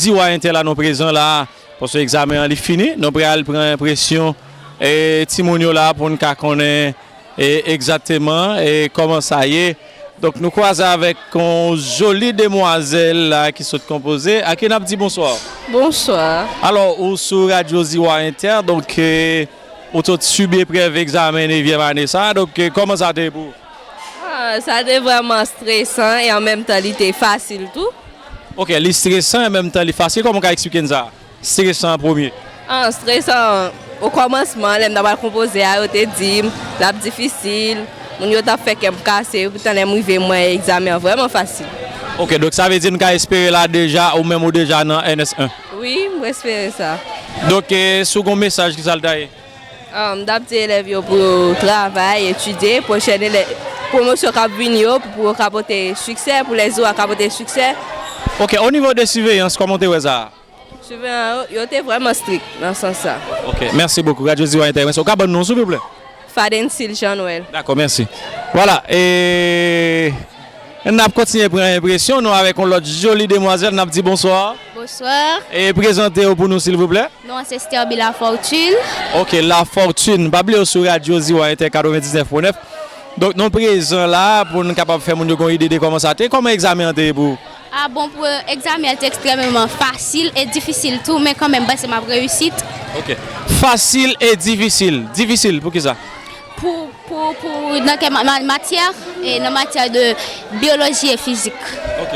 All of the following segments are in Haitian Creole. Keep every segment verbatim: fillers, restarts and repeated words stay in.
Radyo Ziwa Entè la, nou prezan la, paske egzamen an li fini. Nou pral pran enpresyon, e, timoun yo la pou n ka konnen, e, egzakteman, e, kòman sa ye. Donk, nou kwaze avèk yon joli demwazèl la ki sot konpoze. A ki n ap di bonswa? Bonswa. Alò, ou sou Radyo Ziwa Entè, donk, e, ou sot sibi eprèv egzamen nevyèm ane sa, donk, e, kòman sa te ye pou ou? Ah, sa te vrèman stresan e an menm tan li te fasil tou. Ok, li stresan, an menm tan li fasil. Kòman w ka eksplike n sa? Stresan an premye. Ah, stresan, o kòmansman, lè m t ap al konpoze a, yo te di m l ap difisil. Moun yo t ap fè kè m kase, poutan lè m rive, m wè egzamen an vrèman fasil. Ok, donk sa vle di n ka espere la deja, ou menm ou deja nan N S en? Wi, m espere sa. Donk, e, si w gen yon mesaj, ki sa l ta ye? Um, m t ap di elèv yo pou yo travay, etidye, pwochèn elè-, pwomosyon k ap vini yo, pou, pou yo ka pote siksè, pou lèzot ka pote siksè. Ok, o nivo de siveyans, kòman w te wè sa? Siveyan yo, yo te vrèman strik nan sans sa. Ok, mèsi bokou. Radyo Ziwa Entè, mèsi. Ou ka ban n non w, silvouplè? Fadensil Jean Noël. Dakò, mèsi. Vwala, e n ap kontinye pran enpresyon nou avèk yon lòt joli demwazèl. N ap di bonswa. Bonswa. E prezante w pou nou, silvouplè. Non an se Sterby Lafortune. Ok, Lafortune. Pa bliye w sou Radyo Ziwa Entè katrevendiznèf pwen nèf. Donk, nou prezan la pou n kapab fè moun yo gen yon ide de kòman sa te ye. Kòman egzamen an te ye pou ou? Ah bon, pou egzamen an te ekstrèmeman fasil e difisil tou, men kanmenm, m panse m ap reyisit. Ok. Fasil e difisil. Difisil, poukisa? Pou, pou, pou nan kè ma-, ma-, matyè, e nan matyè de byoloji e fizik. Ok.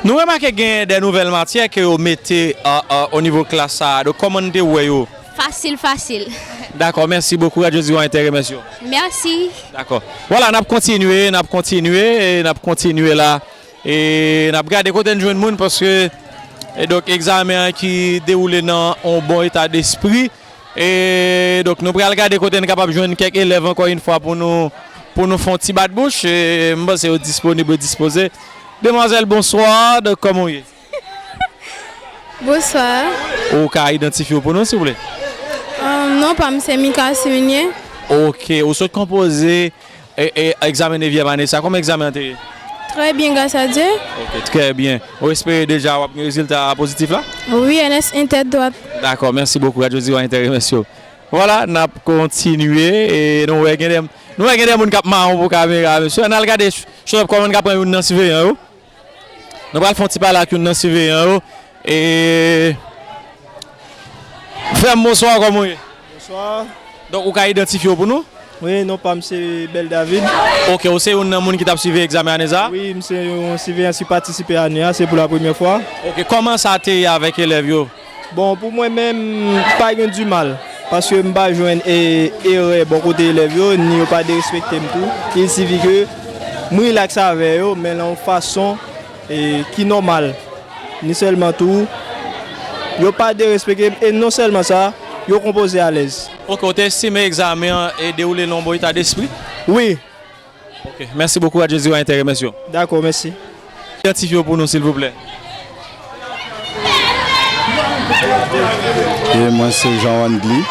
Nou remake gen de nouvèl matyè ke yo mete, a, a, o nivo klas sa a. Donk, kòman n te wè yo? Fasil, fasil. Dakò, mèsi bokou. Radyo Ziwa Entè remèsye w. Mèsi. Dakò. Vwala, n ap kontinye, n ap kontinye, e n ap kontinye la. E n ap gade kote n jwenn moun, paske, e donk, egzamen an ki dewoule nan yon bon eta despri. E donk, nou pral gade kote n kapab jwenn kèk elèv, ankò yon fwa, pou nou, pou nou fè yon ti bat bouch. E m panse yo disponib, yo dispoze. Demwazèl, bonswa. Donk, kòman w ye? Bonswa. Ou ka idantifye w pou nou, silvouplè? Ah, non pa m se Mika Siminye. Ok, ou sot konpoze, e, e, egzamen nevyèm ane sa. Kòman egzamen an te ye? Trè byen, gras a Dye. Ok, trè byen. Ou espere deja w ap gen rezilta pozitif la? Wi, N S en tèt dwat. Dakò, mèsi bokou. Radyo Ziwa Entè remèsye w. Vwala, n ap kontinye, e nou wè gen de, nou wè gen de moun k ap mawon pou kamera, mesye. Ann al gade ch-, chòp kòman n ka pran youn nan siveyan yo. Nou pral fè yon ti pale ak youn nan siveyan yo. E, frè m, bonswa, kòman w ye? Bonswa. Donk, ou ka idantifye w pou nou? Wi, non pa m se Bèl David. Ok, ou se youn nan moun ki t ap swivi egzamen ane sa a? Wi, m se yon siveyan ki patisipe ane a, se pou la premyè fwa. Ok, kòman sa te ye avèk elèv yo? Bon, pou mwen menm, pa gen di mal, paske m pa jwenn, e, erè bò kote elèv yo, ni yo pa derespekte m tou. Il sifi ke m rilaks avè yo, men nan yon fason, e, ki nòmal. Ni sèlman tou, yo pa derespekte m, e non sèlman sa, yo konpoze alèz. Ok, ou te estime egzamen an, e, dewoule nan yon bon eta despri? Wi. Ok, mèsi bokou, Radyo Ziwa Entè remèsye w. Dakò, mèsi. Idantifye w pou nou, silvouplè. E mwen se Jean Wandly.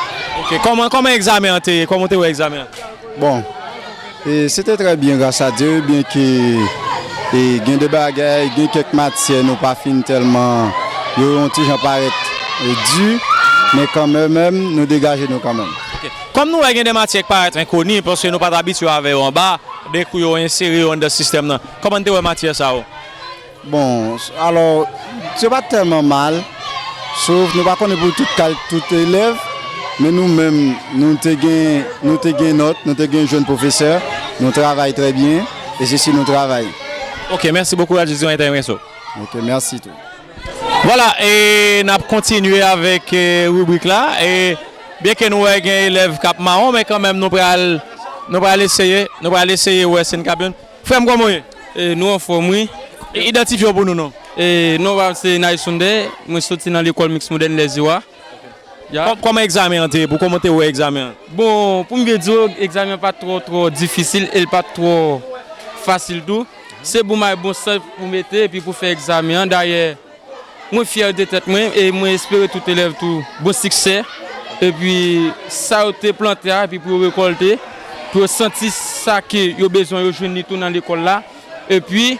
Ok, kòman, kòman egzamen an te ye? Kòman w te wè egzamen an? Bon, e, se te trè byen, gras a Dye, byenke, e, gen de bagay, gen kèk matyè nou pa fin tèlman, yo yon ti jan parèt, e, di, men kanmenm, nou degaje nou kanmenm. Ok. Kòm nou wè gen de matyè ki parèt enkoni, paske nou pa t abitye avè yo anba, de kou yo ensere yo anndan sistèm nan. Kòman n te wè matyè sa yo? Bon, s-, alò, se pa t tèlman mal, sof nou pa konnen pou tout kal-, tout elèv, men nou menm, nou te gen, nou te gen nòt, nou te gen jèn pwofesè, nou travay trè byen, e se si nou travay. Ok, mèsi bokou, Radyo Ziwa Entè remèsye w. Ok, mèsi tou. Vwala, e n ap kontinye avèk, e, ribrik la. E byenke nou wè gen elèv k ap mawon, men kanmenm nou pral, nou pral eseye, nou pral eseye wè si n kab jwenn. Frè m, kòman w ye? E, nou anfòm, wi. E, idantifye w pou nou, non. E, non pa m se Nay Sonder, mwen soti nan lekòl miks modèn Lèziwa. Ya. Kò-, kòman egzamen an te ye pou w? Kòman w te wè egzamen an? Bon, pou m byen di w, egzamen an pa t twò, twò difisil e l pa t twò fasil tou. Se bon may bon sans pou mete epi pou fè egzamen an. Dayè, mwen fyè de tèt mwen e mwen espere tout elèv tou bon siksè. Epi sa yo te plante a, epi pou yo rekòlte, pou yo santi sa ke yo bezwen, yo jwenn li tou nan lekòl la. Epi,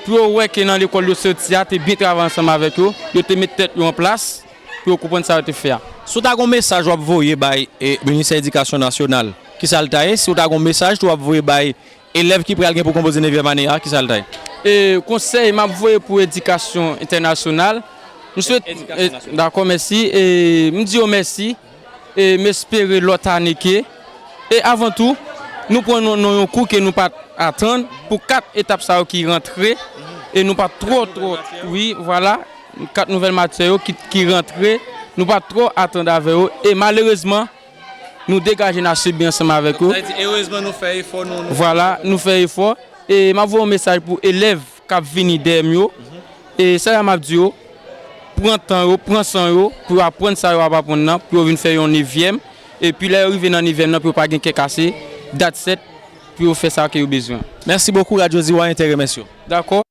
Pou yo wè ke nan lekòl yo soti a te byen travay ansanm avèk yo, yo te met tèt yo an plas pou yo konprann sa yo te fè a. Si w ta gen yon mesaj w ap voye bay e, Ministè Edikasyon Nasyonal, ki sa l ta ye? Si w ta gen yon mesaj tou w ap voye bay elèv ki pral gen pou konpoze nevyèm ane a, ki sa l ta ye? E konsèy m ap voye pou edikasyon entènasyonal, m swete, dakò, mèsi. E m di yo mèsi. E m espere lòt ane ke, e avan tou, nou pran non, non yon kou ke nou pa t atann pou kat etap sa yo ki rantre, e nou pa t twò, twò, wi, vwala, kat nouvèl matyè yo ki, ki rantre, nou pa t twò atann avè yo, e malerezman, nou degaje n ap sibi ansanm avèk yo. Sa vle di, erezman nou fè efò, nou, nou... Vwala, nou fè efò, e m ap voye yon mesaj pou elèv k ap vini dèyè m yo, e sa m ap di yo, pran tan yo, pran san yo, pou yo aprann sa yo ap aprann nan, pou yo vin fè yon nevyèm, epi lè yo rive nan nevyèm nan, pou yo pa gen kè kase, dat sèt, pou yo fè sa ke yo bezwen. Mèsi bokou, Radyo Ziwa Entè remèsye w. Dakò.